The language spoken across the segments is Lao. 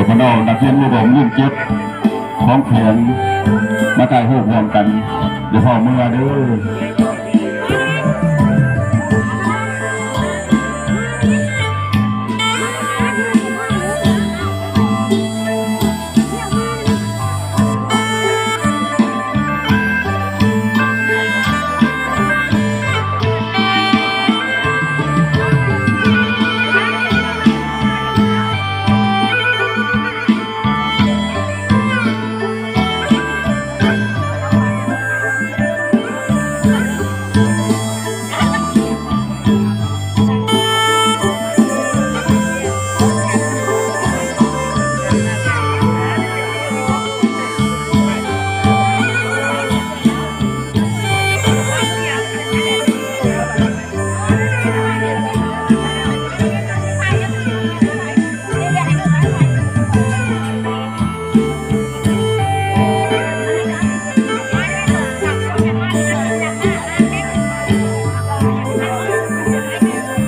ເພິ່ນເອົານັກຮຽນອຸດົມລຸ້ນເຈັດຂອງແຂວງມາຖ່າຍຮູບຮ່ວມກັນ ຢ່າຟ້າວເມືອເດີ.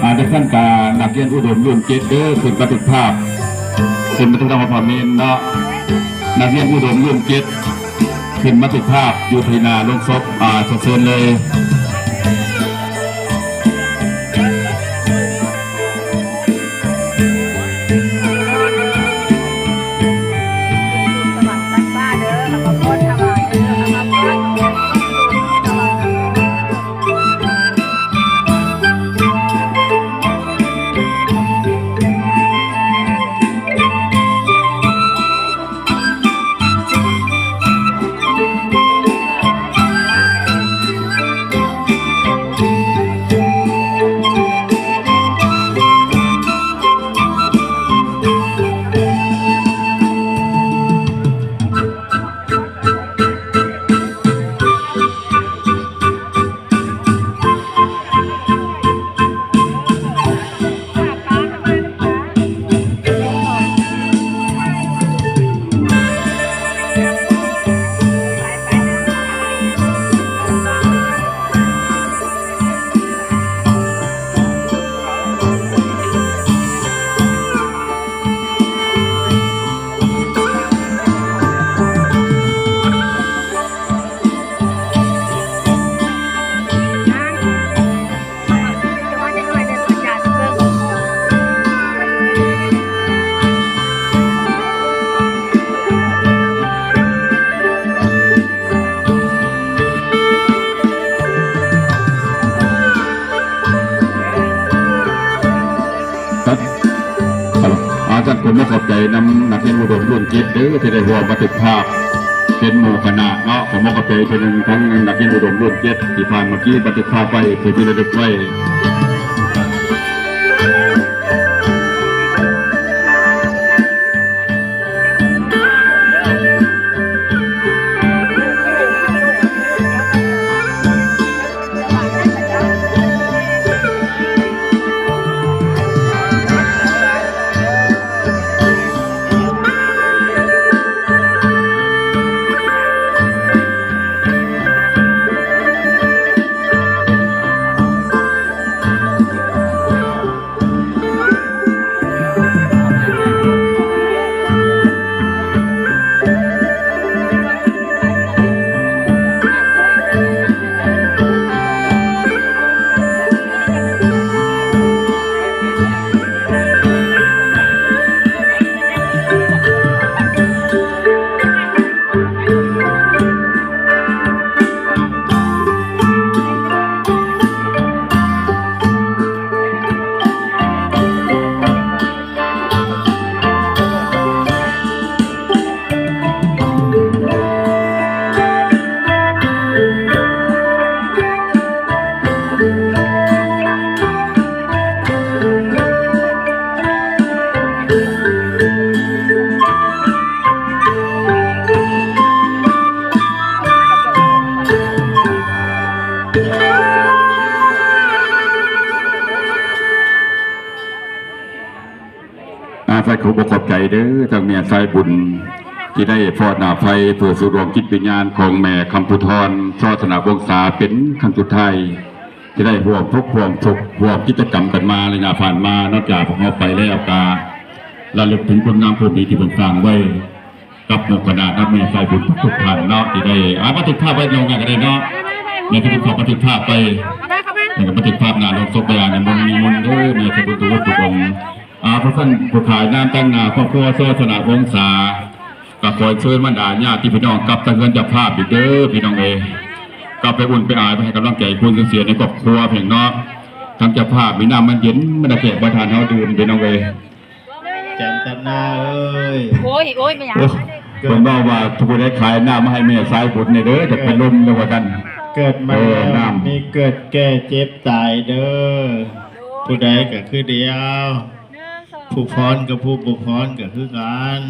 ອາ ດັ່ງຊັ້ນກະນັກຮຽນອຸດົມລຸ້ນເຈັດເດີ ຂຶ້ນບັນທຶກພາບ ຂຶ້ນບັນທຶກພາບ ພໍ່ແມ່ເນາະ ນັກຮຽນອຸດົມລຸ້ນເຈັດ ຂຶ້ນບັນທຶກພາບຢູ່ທີ່ໜ້າໂລງສົບ ອາ ເຊີນເລີຍ. ອາຈານ ກໍຂໍຂອບໃຈນຳນັກຮຽນອຸດົມລຸ້ນເຈັດເດີ ທີ່ໄດ້ຮ່ວມບັນທຶກພາບເປັນໝູ່ຄະນະເນາະ. ຂໍຂອບໃຈເທື່ອໜຶ່ງທັງນັກຮຽນອຸດົມລຸ້ນເຈັດ ທີ່ຜ່ານເມື່ອກີ້ບັນທຶກພາບໄວ້ເປັນທີ່ລະລຶກໄວ້. ອາ ໄຟ ຂໍຂອບໃຈເດີ ທາງແມ່ສາຍບຸນ ທີ່ໄດ້ຟອດໜ້າໄຟເພື່ອສູ່ດວງຈິດວິນຍານຂອງແມ່ຄຳພູທອນ ຊອດທະນາວົງສາ ເປັນຄັ້ງສຸດທ້າຍ ທີ່ໄດ້ຮ່ວມທຸກຮ່ວມສຸກ ຮ່ວມກິດຈະກຳກັນມາໄລຍະຜ່ານມາ. ນອກຈາກພວກເຮົາໄປແລ້ວ ກະ ລະລຶກເຖິງຄຸນງາມຄວາມດີທີ່ເພິ່ນສ້າງໄວ້ ກັບໝູ່ຄະນະນຳແມ່ສາຍບຸນທຸກໆທ່ານເນາະ ທີ່ໄດ້ ອ່າ ບັນທຶກພາບໄວ້ໜ້ອຍໜຶ່ງກໍໄດ້ເນາະ ແມ່ສາຍບຸນຂໍບັນທຶກພາບໄປ ແລ້ວກໍບັນທຶກພາບໜ້າໂລງສົບໄປ ອ່າ ນິມົນນິມົນເດີ ແມ່ສາຍບຸນທຸກໆອົງ ອ່າ ເພາະສະນັ້ນຜູ້ຂາຍນ້ຳຕາງໜ້າຄອບຄົວຊອຍຊະນະວົງສາ ກໍຂໍເຊີນບັນດາຍາດຕິພີ່ນ້ອງກັບຕາເຮືອນເຈົ້າພາບອີກເດີພີ່ນ້ອງເອີຍ ກັບໄປອຸ່ນໄປອາຍ ໄປໃຫ້ກຳລັງໃຈຄົນສູນເສຍໃນຄອບຄົວພຽງເນາະ ທາງເຈົ້າພາບມີນ້ຳມັນເຢັນ ບັນດາແຂກບັນດາທ່ານເຮົາດື່ມພີ່ນ້ອງເອີຍ. ຈັນຕະນາເອີຍ ໂອ້ຍ ໂອ້ຍ ແມ່ນຫຍັງ? ໂອ້ ເພິ່ນເວົ້າວ່າ ຜູ້ໃດຂາຍນ້ຳມາໃຫ້ແມ່ສາຍບຸນແດ່ເດີ ຈະເປັນລົມແລ້ວວ່າຊັ້ນ ເກີດມາ ເອີ ແລ້ວ ນ້ຳ ມີເກີດແກ່ເຈັບຕາຍເດີ ຜູ້ໃດກໍຄືດຽວ ຜູ້ພອນກັບຜູ້ບໍ່ພອນກໍຄືກັນ